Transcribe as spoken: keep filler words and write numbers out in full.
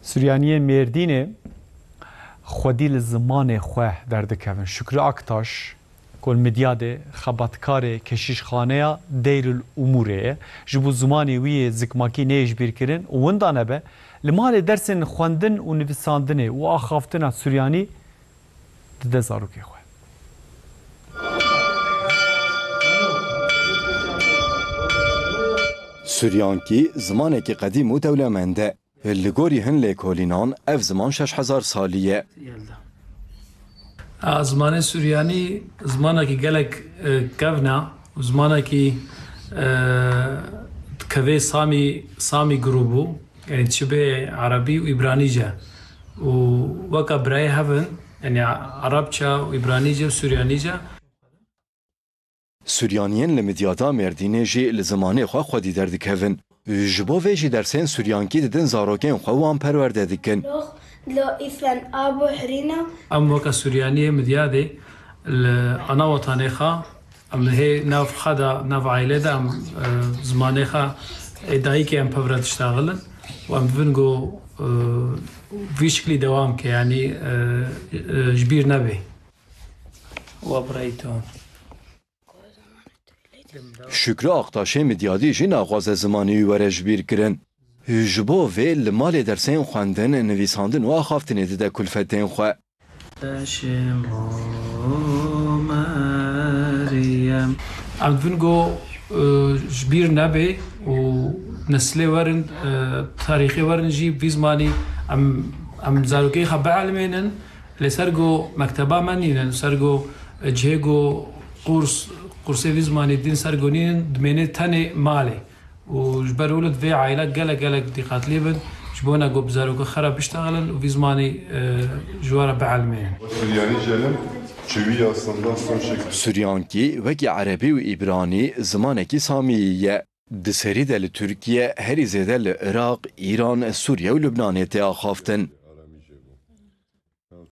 Suryaniyên Mêrdînê xwedî li zimanê xwe derdikevin. Şükrü Aktaş, ku li Midyadê xebatkarê keşîşxaneya Deyrül Umûrê ye, ji bo zimanê wî yê zikmakî neyê ji bîr kirin û winda nebe, li malê dersên xwendin û nivîsandinê û axaftina suryanî dide zarokê xwe. Suryankî zimanekî qedîm û dewlemend e. Li gorî hin lêkolînan ev ziman şeş hezar salî ye. A, zimanê suryanî zimanekî gelek, e, kevn e û zimanekî, e, dikevê samî, samî grûbû, yanî çi bê erebî û îbranîce û weka birayê hev in, yanî erebça û îbranîce û suryanîce. Suryaniyên li Midyada Mêrdînê jî li zimanê xwe xwedî derdikevin. Ji bo vê jî dersên suryankî didin zarokên xwe û wan perwerde dikin. Lo, lo îsen abo hirîna. Em weke suryaniyê Midyadê li ana wetanê xwe, em li hê nav xwe de, nav aîlê de em, e, zimanê xwe ê dayikê em pevre diştaxilin û em divin ku, e, vî şiklî dewam ke, yanî, e, e, ji bîr nebê. Wa birayê to. Şükrü Aktaşê Midyadî jî naxwaze zimanê wî were ji bîr kirin. Ji bo vê li malê dersên xwendin, nivîsandin û axaftinê dide kulfetên xwe. Şemo Meryem. Em divin ku, e, ji bîr nebe û neslê werin, e, tarîxê werin jî vî zimanî em, em zarokê xwe bielmênin. Lê ser go mekteba me nînin, ser go, e, cihê go qurs, qursê vî zimanî din ser go nînin, dimêne tenê malê. Û ji ber wilo divê aîle gelek, gelek dîqatlî bin, ji bona go bi zaroka xwe re biştexilin û vî zimanî, e, ji we re bielmênin. Suryanî gelim, çiviya sanda son şekil. Suryankî wekî erebî û îbranî zimanekî samîyî ye. Di serî de li Tirkiye, herî zêde li Iraq, Îran, Sûriye û Lubnanê tê axaftin.